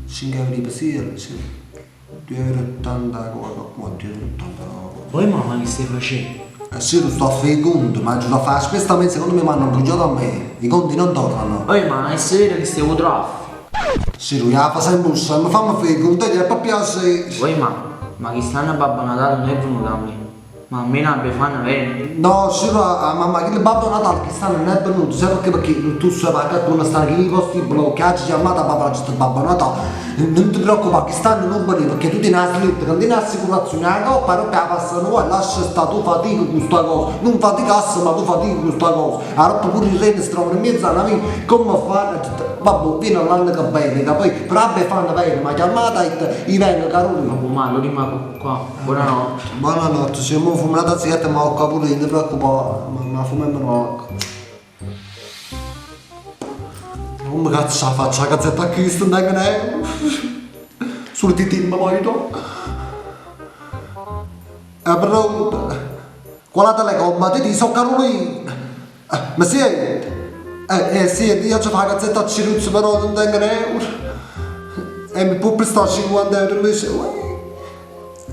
5 euro 'e pesielle, sì. Duje euro e ottanta 'a coca, duje euro e ottanta 'a coca. Oi ma, ma che stai facenno? Eh sì, tu sto a fare i conti, ma aggio da fare 'a spesa sta mese, secondo me m'hanno 'mbrugliato a me, i conti non tornano. Oi ma, è vero che stai 'o traffico? Sì, lui 'a fa sempre 'o scemo, fammi fare i conti e poi sì. Oi ma, ma chist'anno Babbo Natale nun è venuto a me. Ma a me 'na Befana vene. No, sì, a mamma, chillo Babbo Natale chist'anno nun è venuto, sai perché? Perché tu sai che quando stanno chilli posti bloccati, chiamata a papà, Babbo Natale, non ti preoccupare, chist'anno nun veniva, perché tu tieni 'a slitta, che tieni l'assicurazione, 'a coppa, aropp 'a passano poi, lascia sta, tu fatica cu sta cosa, nun faticasse ma tu fatica cu sta cosa, aropp pure i reni si trovano in mezzo a 'na via, come fanno? Vabbò, viene l'anno che vene, ca poi però 'a Befana vene, m'ha chiamata e ha detto, io vengo Carolina. Vabbò, ma allora rimango qua. Buonanotte. Buonanotte, se mo fumo n'ata sigaretta ma ho pure io, non ti preoccupare, ma fumiamo nu poco. Come cazzo la faccio la gazzetta a Cristo, non è che ne Solo ti timma poi tu. È pronto. Qual è la telecom? Ti ti so Carolina. Ma sienti? Eh, eh sienti, io ci fa la gazzetta a Ciruzzo però non tengo un euro. E mi può prestare 50 euro invece.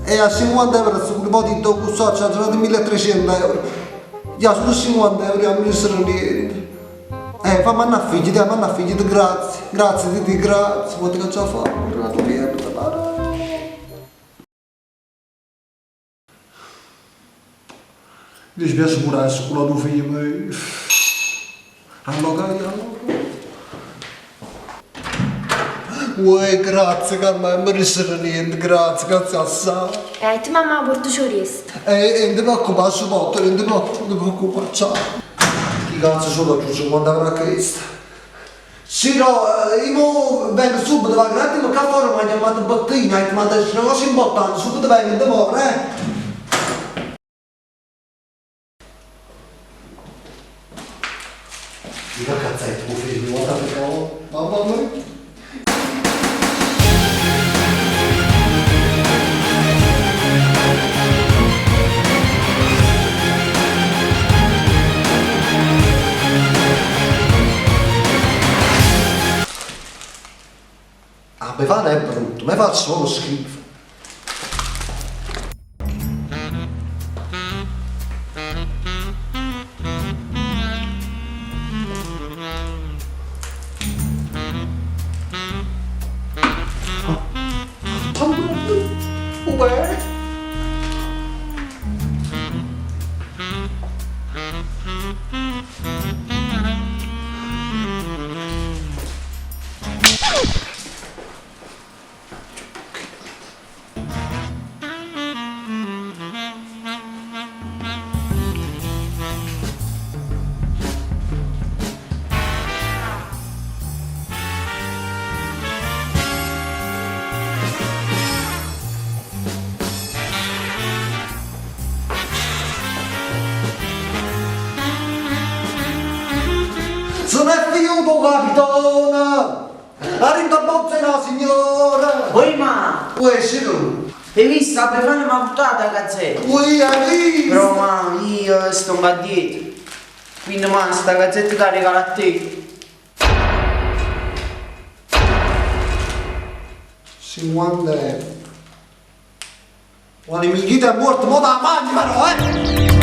E a 50 euro se pure poi ti do questo ci ha dato 1300 euro. Ja solo 50 euro non mi serve niente. Fammi andare a figli, dai, fammi a figli, grazie. Grazie, ti dico grazie. Vuoi che ce la fa? La via, Mi dispiace pure adesso con la tua figlia, ma... Allora, allora. Uè, grazie Carmen, non mi serve niente, grazie, grazie assai. Tu mamma porto il resto. Non ti preoccupare, supporto, non ti preoccupare, non ti preoccupare, ciao. Chi cazzo sono più 50 euro a questa? Sì, no, io vengo subito, va un attimo qua fuori, mi ha chiamato Bettina, ha detto, ma c'è una cosa importante, subito vengo, ti muovo, eh. Che cazzetto, tuo figlio, guarda perché mamma mia. A Befana è brutto, mi fa solo schifo. Uè. Se n'è fiuto capitone! Arriva a bozza la signora! Oi ma, Uè, Ciro! hai visto? La Befana mi ha buttato la gazzetta. Uè, hai visto? Però ma io sto un po' dietro. Quindi ma sta gazzetta te la regalo a te. 50 euro. Guarda, mi è morto, mo da mangi però, eh!